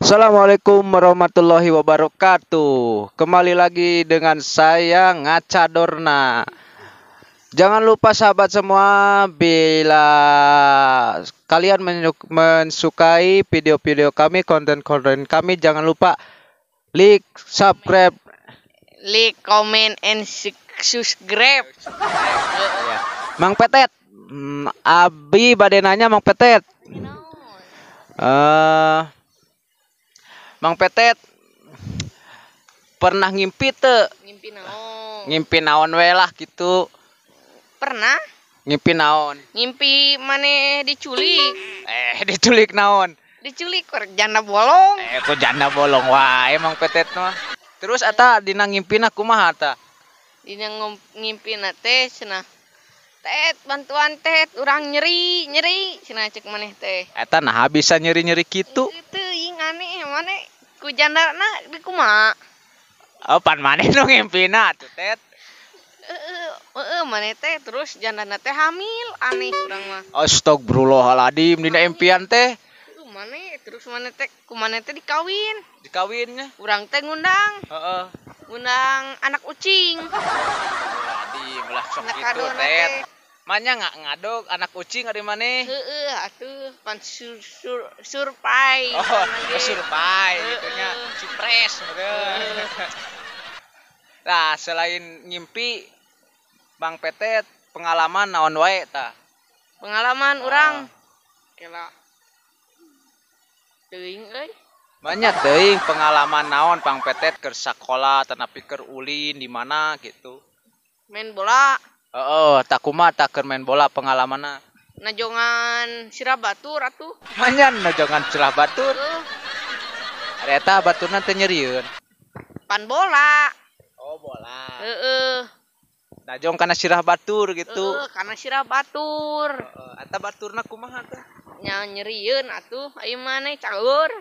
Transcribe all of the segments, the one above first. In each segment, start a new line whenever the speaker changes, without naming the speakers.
Assalamualaikum warahmatullahi wabarakatuh. Kembali lagi dengan saya Ngaca Dorna. Jangan lupa sahabat semua, bila kalian mensukai video-video kami, konten-konten kami, jangan lupa like, subscribe,
like, comment, and subscribe.
Ya. Mang Petet, abi bade nanya Mang Petet. Mang Petet pernah ngimpi teu?
Ngimpi naon?
Ngimpi naon we lah gitu.
Pernah.
Ngimpi naon?
Ngimpi maneh diculik.
Eh, diculik naon?
Diculik ku janda bolong.
Eh, ku janda bolong wae Mang Petet mah. Terus eta dina ngimpina kumaha ta?
Dina ngimpina teh cenah. Tet, bantuan tet, urang nyeri, nyeri cenah cek maneh teh.
Eta nah bisa nyeri-nyeri kitu.
Teuing aneh maneh ku jandana di kumaha?
Oh, pan maneh nu ngimpina atuh tet.
Heeh, heeh maneh teh terus jandana teh hamil, aneh urang mah.
Astagfirullahaladzim, dina impian teh.
Maneh terus maneh teh ku maneh teh dikawin.
Dikawinnya?
Urang teh ngundang.
Heeh.
Ngundang anak ucing.
Astagfirullahaladzim, lah sok
Anak
kitu
kadona
tet.
teh.
Manya nggak ngadog anak ucing ari maneh?
Heeh, atuh pan surprise.
Oh,
Maneh ge.
Surprise gitu nya.
Heeh.
Surprise meureun. Nah, selain ngimpi Bang Petet pengalaman naon wae tah?
Pengalaman urang. Kela. Teuing euy.
Banyak teuing pengalaman naon Bang Petet keur sakola tanapi keur ulin di mana gitu.
Main bola.
Heeh, tak kumaha tah keur main bola pengalamanna?
Najongan sirah batur atuh.
Manyan najongan sirah batur.
Heeh.
Ari eta baturna teh nyerieun.
Pan bola.
Oh, bola.
Heeh.
Najong kana sirah batur gitu.
Heeh, kana sirah batur.
Heeh, eta baturna kumaha tah?
Nya nyerieun atuh, aya maneh caur.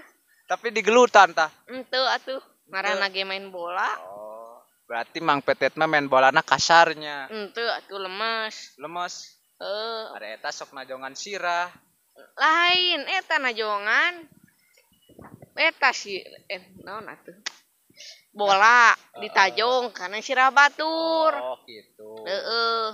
Tapi digelutan tah?
Henteu atuh, ngaranna ge main bola.
Oh, berarti Mang Petet mah main bolana kasarnya.
Henteu atuh lemes.
Lemes.
Heeh.
Ari eta sok najongan sirah.
Lain eta najongan. Eta si naon atuh? Bola ditajong kana sirah batur.
Oh, gitu.
Heeh.